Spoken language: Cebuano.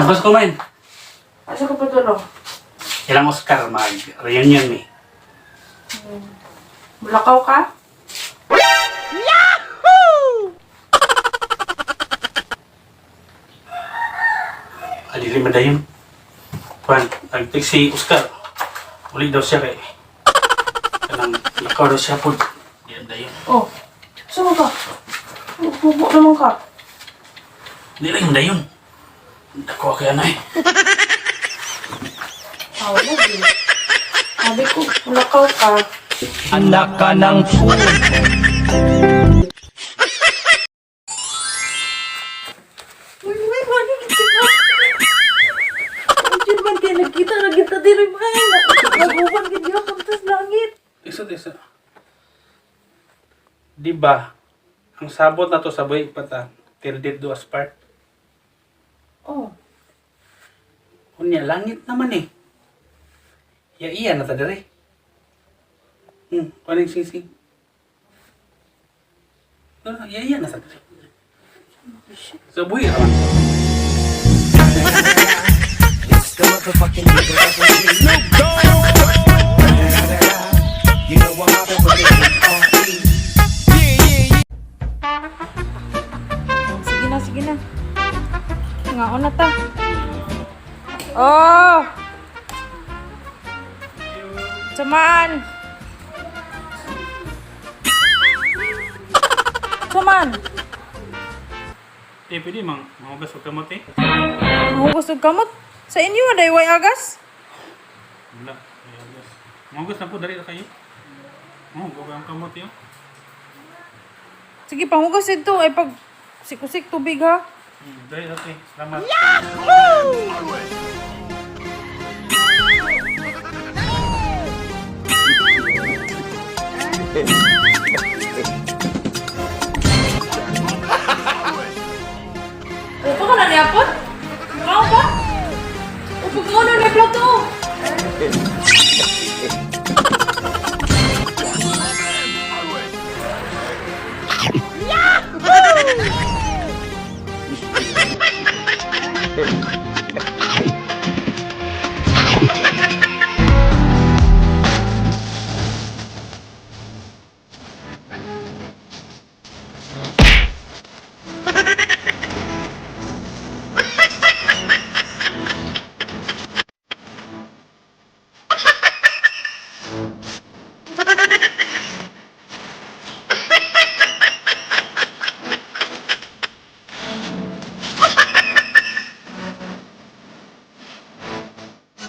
Tapos kumain. Asa ka pa tulong? Ilang Oscar mag-reunion mi. Mulakaw ka? Adili man dayon. Kuan, nag-text si Oscar. Uli daw siya kay. Kanang lakaw daw siya po. Diyan dayon. Oh, saan ka? Bubo naman ka. Di lang dayon. Dako kay anay. Ah, wala din. Sabi ko, mulakaw ka. Anak ka ng pu... Uy, uy, mano kita ka? Uy, man kaya nagkita na kita din, uy, man. Naguban ka diyo, kamtas langit. Isa isa. Di ba? Ang sabot na to sa buhay pata till death do us part. Oh, Unya langit naman eh. Ya iya na ta dere. Kuning sing-sing. No, no, ya iya na ta dere. Sa buhay raman. It's the motherfucking Eagle Double G. You know I'm mobbing with the D.R.E. Sige na, sige na. Ngaon na ta. Oh! Samaan! Samaan! Eh, pwede mang mahugas og kamot eh. Mahugas og kamot. Sa inyo, aday way agas? Wala, may hugas. Mahugas na po, dali na kayo. Mahugas ang kamot yun. Sige, panghugas ito. Ay pag sikusik tubig ha. Dali na eh. Salamat. Upo ka na niya po? Mukha pa? Upo ka na niya plato. Yahoo!